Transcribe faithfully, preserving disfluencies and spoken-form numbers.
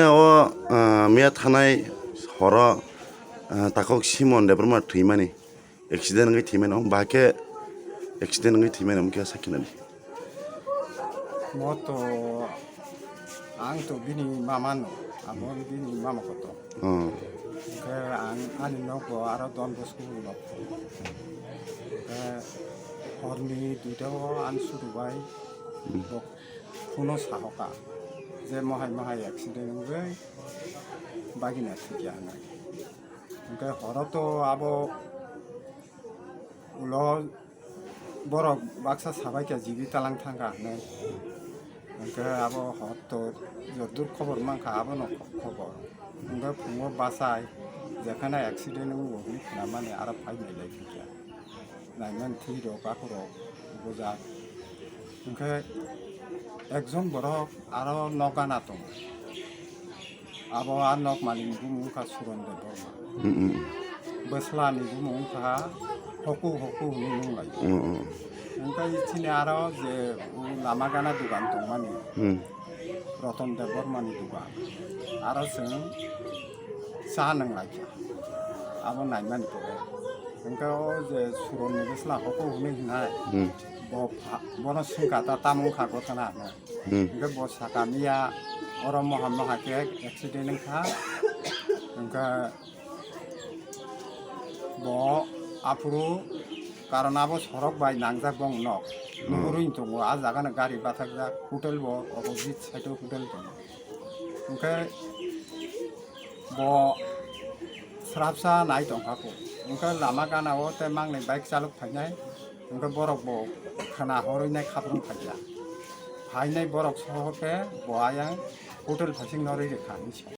O, ah, miya thanai horo, ah, takhuk Simon Debbarma thwimani, accident wngwi thwimani, omo bahai khe accident wngwi thwimani, omo khe sakhinani. Mo to, ang to bini mama no, abo bini mama kotor. Oh. Hwnkhe ang ani nok bo aro Don Bosco nok. Hwnkhe horni duita o ang sudu bai Hmm. bo phuno sahoka je mohai mohai accident wngwi bagina thwikya hinwi. Hwnkhe horo to abo ulo borok baksa sabai kha jibi talang thangkha hinwi. Hwnkhe abo hor to joddur khobor mankha abono khobor. Hwnkhe phungo bachai jekhana accident wngo hinwi khnamani aro phai nailai phikha. Naiman thwi rok akhorok bujak. Hwnkhe ekjon borok aro nok gana tongo. Abo a nok malik ni bumung wngkha Suron Debbarma. Mm, mm. Bwsla ni bumung wngkha Hoku Hoku hinwi nunglai. Mm, mm. Hwnkhe chini aro je o lama gana dugan tongmani. Mm. Roton Debbarma ni dugan. Aro chwng cha nwnglai kha. Abo naimani pore. Hwnkhe o je Suron ni bwsla Hoku hinwi hinai. Mm. Bo pha-, bono swngkha ta tamo wngkha gotana hinwi. Hmm. Hwnkhe bo saka miya oro moha moha khe accident wngkha. Hwnkhe bo aphuru karon abo sorok bai nangjak bong nok. Hmm. Nugurwi tongo, a jagano gari bathakjak, hotel bo opposite side o hotel tongo. Hwnkhe bo srapsa nai tongkha kho. Hwnkhe lama gana o tei mangnai bike chalok phainai. Hwnkhe borok bo khwna horwi nai khaprwng phaikha. Phainai borok soho khe bo ayang hotel phaising no rwi rwkha hinwi sa.